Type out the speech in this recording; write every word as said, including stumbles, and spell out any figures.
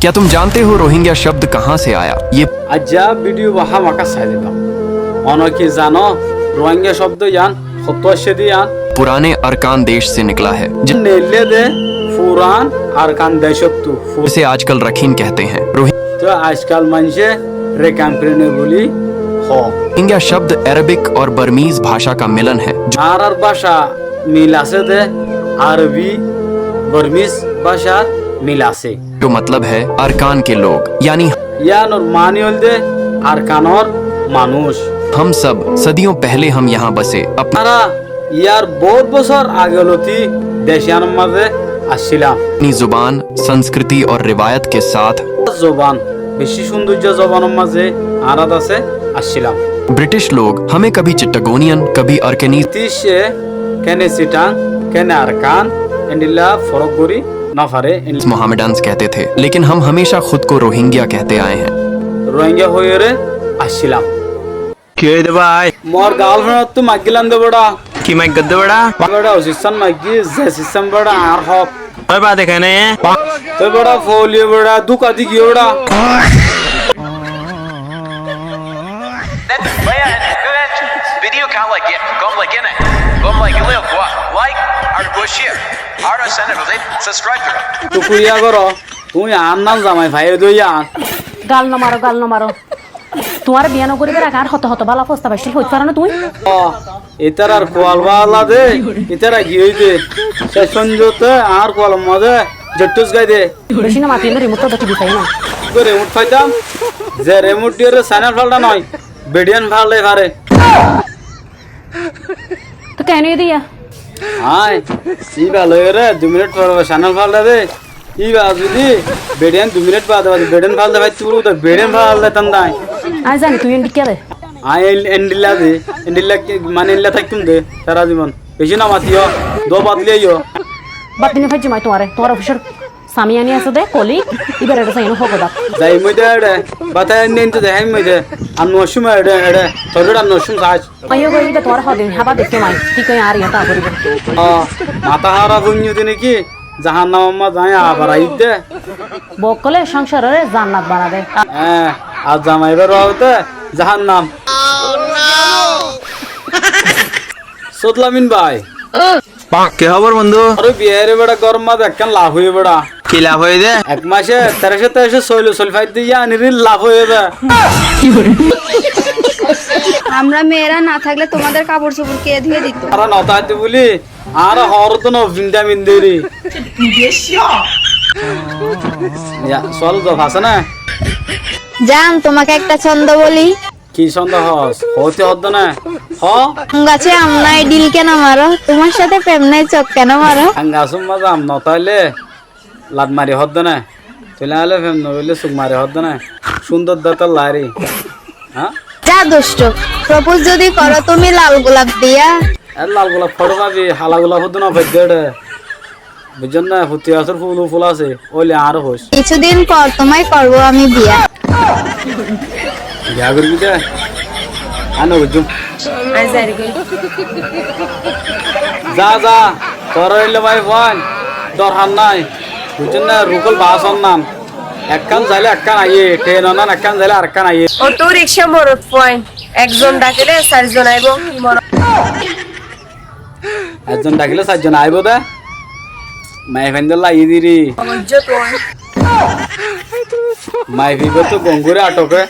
क्या तुम जानते हो रोहिंग्या शब्द कहाँ से आया? ये Aijja bídiyo bála maka sai diba. Ónor ki zano, Ruáingga cóbdo yián hottú aiccé dé yián? पुराने अरकान देश से निकला है, जि- Neille dé furan Arkan decóttu. Fu- जिसे आजकल रखीन कहते हैं। रोहि- Toi aijkal maincé Rekan Prene buli hoó. Rohingya शब्द अरबिक और बर्मीज भाषा का मिलन है, जो Añárar báca mil asé dé, Arobi, Bormis bácar mil asé. जो मतलब है अरकान के लोग, यानी Yíanor mani óilde Arkanor manúic. हम सब, सदियों पहले हम यहाँ बसे, up- Añára yíar boóut bosór age lóti dec yíanor mazé accílam. अपनी जुबान, संस्कृति और रिवायत के साथ। Zuban, beci cúndoijja zubanor mazé añára dece accílam. British लोग हमें कभी चिट्टागोनियन, कभी अरकानीज Britice kene Sitang, kene Arkan, endilla forók gorí no fare, en- Mohammedans कहते थे, लेकिन हम हमेशा खुद को रोहिंग्या कहते आए हैं। Ruáingga hoiyóre accílam. Ki óiye dé bái? Mor girlfriend ottu maiggilam dé bera. Ki maiggilam dé bera? Bera, usissan maiggi, ze sissan bera, añár hók. Toi bade kene? Toi bera, foliyo bera, dúka di giyó bera. Bái, video kán like, gom like, gom like, like, ar share, ar channel subscribe. Cúkuriya goró, tuñí añár nam zamai faiyó dé yián. Gal no maro, gal no maro. Tuáñre biya no goríbar age añár hoto hoto bála fostab accíl, hoit faro né tuñí? Ó, ítarar kual bála dé, ítara ki óiye dé? Céc foijjonto añár kualor mazé jottus gai dé. Beci no matiyo né, remote to deki di fai na. Ki remote faitam? Ze remote diyóre channel falta no, bediyan faltai fare. Toi kene óiye dé yá? Añí, íba loiyóre dui minit for for channel falta dé. Íba zudi bediyan dui minit bade bade bediyan falta faitto bóli, toi bediyan falta tán dai. Añí zani tui endilla dé. Añí en-, endilla dé, endilla ki, mane endilla táikkum dé, sara zibon. Beci no matiyo, dua bad liyaiyo. Bad dine faijjum añí tuáñre, tuáñr ofisor Samiyani asé dé, koli, íbar ere saiyó no hogo dá. Zaiyum dé ere, bata enne ente zaiyum dé. Ar no accúm ere, ere, toré ar no accúm saic. Aiyó goi, íba tuáñre hodin hába deikké mai, ki koi ar iyóta goríbo. Ó, matá háraf óinno dé né ki, jahannamor mazé zai abar aiyé dé. Bou ókkole sóngsarore jannat bana dé. Hé, ar zamai bára óite jahannam. Sót Lamin bái. Ki hóbor bondú? Aró biyaré bera góror mazé ekkán laf óiye bera. Ki laf óiye dé? Ek mace teróco teróco soil soil faidde yíanor laf óiye dé. আমরা মেয়েরা না থাকলে তোমাদের কাপড় চোপড় কে ধুয়ে দিত? Añára no tákte bóli, añára hoór to no finda minderi. Ya, sual zof asé né? জান, তোমাকে একটা ছন্দ বলি। Ki cóndo hoós? Hoóti hoódde né? Hoó. আম গাছে আম নাই, ঢিল কেন মারো? তোমার সাথে প্রেম নাই, চোখ কেন মারো? Añgasór mazé am no táile lat mari hoódde né? Tóile añále fem no óile suk mari hoódde né? Cúndor dé tolla eri. Há? যা দুষ্টু, প্রপোজ যদি করো তুমি লাল গোলাপ দিয়া। E lal gulaf hoçé faibi, hala gulaf hoddé no faidde ére. Buijjó né, futti asór ful ful asé, óile añáre hoóis. কিছুদিন পর তোমায় করব আমি বিয়া। Biya goríbi dé? Añí no buijjúm. Añí zair goi. Za, za, tor óile bái fuain dorhar nái. Buijjó né, rukol bas onnán. Ekkán zaile ekkán aiyé, tren onnán ekkán zaile arekkán aiyé. Oto rikcá morot fuain, ekzon dhakile sair zon aibó, ki morot? Ekzon dhakile sair zon aibó dé. Maiyafuaindólla aiyé diri. Buijjó tuñí. Maiyafuaibá to gongori aṭoke.